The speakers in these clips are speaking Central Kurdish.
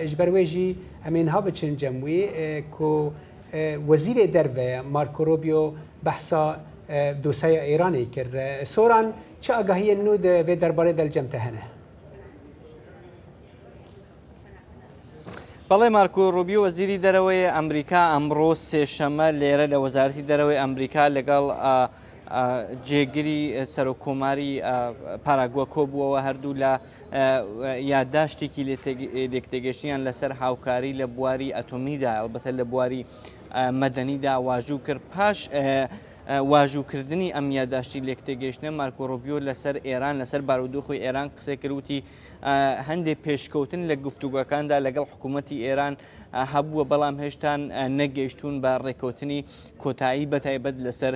Ji ber wê jî em ê niha biçin cem wî ku Wezîrê Derve Marco Rubio behsa doseya Îranê kir. Soran, çi agahiyên nû di vê derbarê de li cem te hene? بەڵێ مارکۆ ڕوبیۆ وەزیری دەرەوەی ئەمریکا ئەمڕۆ سێشەمە لێرە لە وەزارەتی دەرەوەی ئەمریکا لەگەڵ جێگری سەرۆک کۆماری پاراگوە کۆبووەوە هەردوو لە یادداشتێکی لێکتێگەشتیان لەسەر هاوکاری لە بواری ئەتۆمیدا ئەڵبەتە لە بواری مەدەنیدا واژوو کرد پاش واژووکردنی ئەم یاداشتی لێکتێگەیشتنە مارکۆ ڕوبیۆ لەسەر ئێران لەسەر بارودۆخی ئێران قسەی کرد وتی هەندێک پێشکەوتن لە گفتوگۆکاندا لەگەڵ حکوومەتی ئێران هەبووە بەڵام هێشتان نەگەیشتوون بە ڕێککەوتنی کۆتایی بەتایبەت لەسەر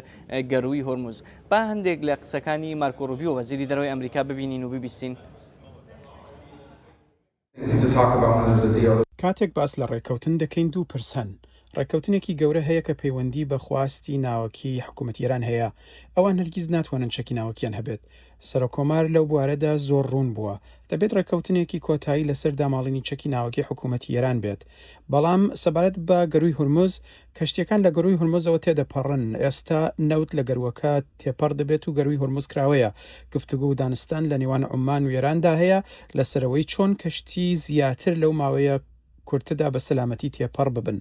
گەرووی هۆرمز. با هەندێک لە قسەکانی مارکۆ ڕوبیۆ وەزیری دەرەوەی ئەمریکا ببینین و ببیستین. کاتێک باس لە ڕێککەوتن دەکەین دوو پرس هەن، ڕێککەوتنێکی گەورە هەیە کە پەیوەندی بە خواستی ناوەکیی حکوومەتی ئێران هەیە، ئەوان هەرگیز ناتوانن چەکی ناوەکییان هەبێت. سەرۆککۆمار لەو بوارەدا زۆر ڕوون بووە، دەبێت ڕێککەوتنێکی کۆتایی لەسەر داماڵینی چەکی ناوەکی حکوومەتی ئێران بێت. بەڵام سەبارەت بە گەرووی هورمز، کەشتییەکان لە گەرووی هورمزەوە تێدەپەڕن، ئێستا نەوت لە گەرووەکە تێپەڕ دەبێت و گەرووی هورمز کراوەیە، گفتوگۆ و دانوستان لە نێوان عوممان و ئێراندا هەیە لەسەر ئەوەی چۆن کەشتی زیاتر لەو ماوەیە کورتەدا بە سەلامەتی تێپەڕ ببن،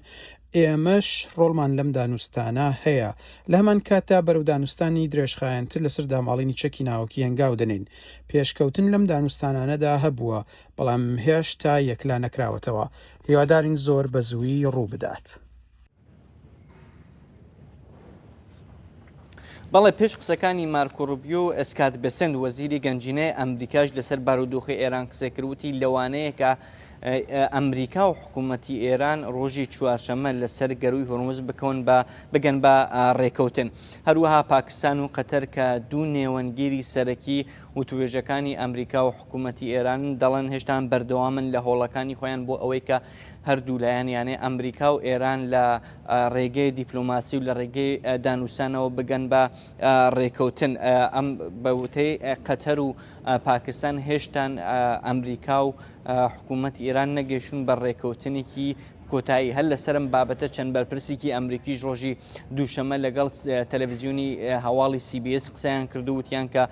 ئێمەش ڕۆڵمان لەم دانوستانە هەیە، لە هەمان کاتدا بەرەو دانوستانی درێژخایەنتر لەسەر داماڵینی چەکی ناوەکی هەنگاو دەنێین، پێشکەوتن لەم دانوستانانەدا هەبووە، بەڵام هێشتا یەکلا نەکراوەتەوە، هیوادارین زۆر بە زوویی ڕووبدات. بەڵێ پێش قسەکانی مارکۆ ڕوبیۆ و ئسکات بێسنت وەزیری گەنجینەی ئەمریکاش لەسەر بارودۆخی ئێران قسەی کرد وتی لەوانەیە کە ئەمریکا و حکوومەتی ئێران ڕۆژی چوارشەممە لەسەر گەرووی هۆرمز بکەون بە بگەن بە ڕێکەوتن. هەروەها پاکستان و قەتەر کە دوو نێوەندگیری سەرەکی وتوێژەکانی ئەمریکا و حکوومەتی ئێران دەڵێن هێشتان بەردەوامن لە هۆڵەکانی خۆیان بۆ ئەوەی کە هەردوو لایەن یانێ ئەمریکا و ئێران لە ڕێگەی دیپلۆماسی و لە ڕێگەی دانوسانەوە بگەن بە ڕێکەوتن ئەم بە وتەی قەتەر و پاکستان هێشتان ئەمریکا و حکوومەتی ئێران نەگەیشتون بە ڕێکەوتنێکی کۆتایی هەر لەسەرم بابەتە چەند بەرپرسێکی ئەمریکیش ڕۆژی دووشەمە لەگەڵ تەلەڤزیۆنی هەواڵی CBS قسەیان کردو وتیان کە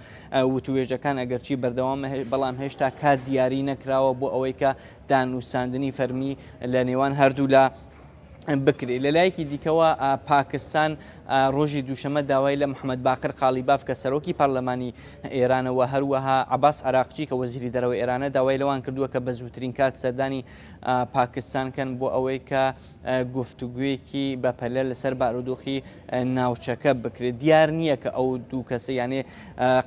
وتوێژەکان ئەگەرچی بەردەوامە بەڵام هێشتا کات دیاری نەکراوە بۆ ئەوەی کە دانوساندنی فەرمی لە نێوان هەردوولا بکرێت. لە لایەکی دیکەوە پاکستان ڕۆژی دووشەمە داوای لە محەممەد باقر قالیباف کە سەرۆکی پەرلەمانی ئێرانە و هەروەها عەباس عراقچی کە وەزیری دەرەوەی ئێرانە داوای لەوان کردووە کە بە زووترین کات سەردانی پاکستان کەن بۆ ئەوەی کە گفتوگویەکی بەپەلە لەسەر بارودۆخی ناوچەکە بکرێت. دیار نییە کە ئەو دوو کەسە یانێ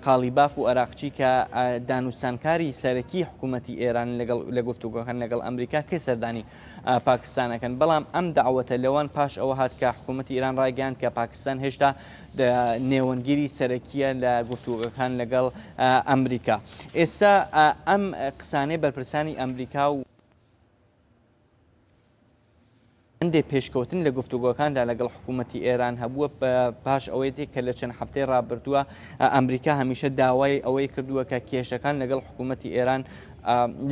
قالیباف و عراقچی کە دانوستانکاری سەرەکی حکوومەتی ئێران لەگەڵ لە گفتوگۆکان لەگەڵ ئەمریکا کەی سەردانی پاکستان ئەکەن. بەڵام ئەم دەعوەتە لەوان پاش ئەوە هات کە حکوومەتی ئێران ڕایگەیاند کە پاکستان هێشتا نێوەندگیری سەرەکییە لە گفتوگۆکان لەگەڵ ئەمریکا. ئێستا ئەم قسانەی بەرپرسانی ئەمریکا و هەندێک پێشکەوتن لە گفتوگۆکاندا لەگەڵ حکوومەتی ئێران هەبووە پاش ئەوەی تێک کە لە چەند هەفتەی ڕابردووە ئەمریکا هەمیشە داوای ئەوەی کردووە کە کێشەکان لەگەڵ حکوومەتی ئێران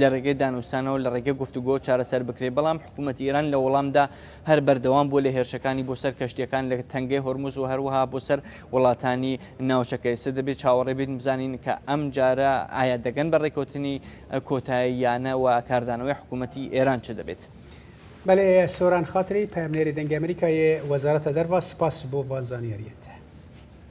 لە ڕێگەی دانوستانەوە لە ڕێگەی گفتوگۆ چارەسەر بکرێت بەڵام حکوومەتی ئێران لە وەڵامدا هەر بەردەوام بووە لە هێرشەکانی بۆ سەر کەشتیەکان لە تەنگەی هۆرمز و هەروەها بۆ سەر وڵاتانی ناوچەکە ئێستا دەبێت چاوەڕێ بین بزانین کە ئەم جارە ئایا دەگەن بە ڕێککەوتنی کۆتایی یانە و کاردانەوەی حکوومەتی ئێران چ دەبێت. بەلێ سۆران خاتری پەیامنێری دەنگی ئەمریکا یێ وەزارەتە دەرڤا سپاس بۆ ڤان زانیاریەن تە.